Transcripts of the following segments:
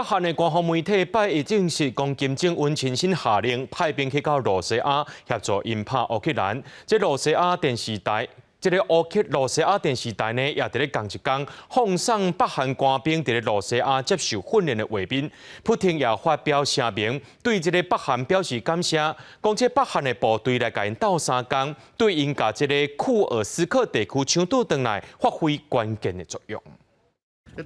北韓的官方媒體拜一證實，講金正恩親身下令派兵去到羅西亞協助𪜶拍烏克蘭。這羅西亞電視台，這个烏克羅西亞電視台呢，也佇咧仝一工放送北韓官兵佇咧羅西亞接受訓練的畫面。普丁也發表聲明，對這个北韓表示感謝，講這北韓的部隊來共𪜶鬥相共，對𪜶共這个庫爾斯克地區搶倒轉來，發揮關鍵的作用。羅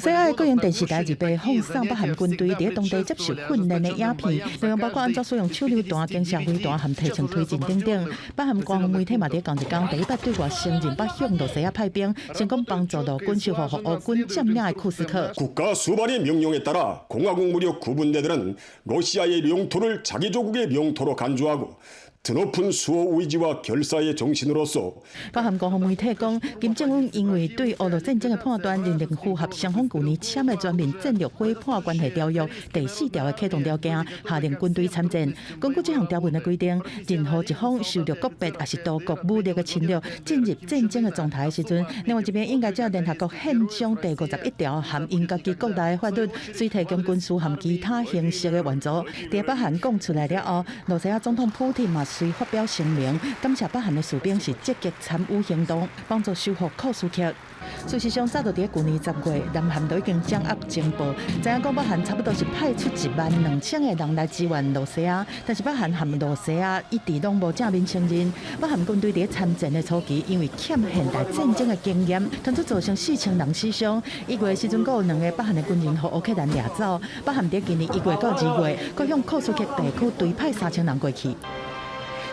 西亞的國營電視台二八放送北韓軍隊佇當地接受訓練的影片，內容包括按怎使用手榴彈、肩射飛彈和提槍推進等等。北韓官方媒體嘛佇仝一工第一擺對外承認北向羅西亞派兵，成功幫助陸軍收復予烏軍佔領的庫斯克。 국가수반의명령에따라공화국무력 구군대들은 러시아의領土를 자기 조국의領土로 간주하고 드높은 수호 의지와 결사의 정신으로서 北韓官方媒體講，金正恩因為對烏俄戰爭的判斷認定符合雙方舊年簽的全面戰略夥伴關係條約第四條的啟動條件，下令軍隊參戰。根據這項條文的規定，任何一方受到國別抑是多國武力的侵略，進入戰爭的狀態的時陣，另外一邊應該照聯合國憲章第五十一條和𪜶家己國內的法律，隨提供軍事和其他形式的援助。佇北韓講出來了後，羅西亞總統普丁嘛隨發表聲明，感謝北韓的士兵是積極參與行動，幫助收復庫斯克。事實上，早就佇舊年10月，南韓就已經掌握情報，知影講北韓差不多是派出1萬2千個人來支援羅西亞，但是北韓和羅西亞一直攏無正面承認。北韓軍隊佇參戰的初期，因為欠現代戰爭的經驗，傳出造成4000人死傷。1月的時陣，閣有兩个北韓的軍人予烏克蘭掠走。北韓佇今年1月到2月，閣向庫斯克地區追派3000人過去。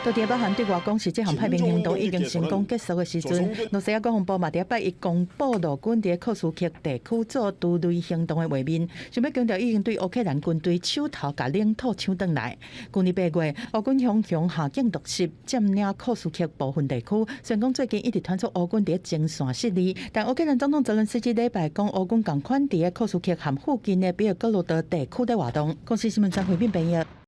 到佇北韓對外講是這項派兵行動已經成功結束的時陣，羅西亞國防部嘛佇拜一公布陸軍佇庫斯克地區做獨立行動的畫面，想欲強調已經對烏克蘭軍隊手頭共領土搶轉來。舊年8月，烏軍雄雄下境突襲，佔領庫斯克部分地區。雖然講最近一直傳出烏軍佇前線失利，但烏克蘭總統澤倫斯基禮拜講烏軍仝款佇庫斯克和附近的比爾哥羅德地區咧活動。公視新聞張惠敏編譯。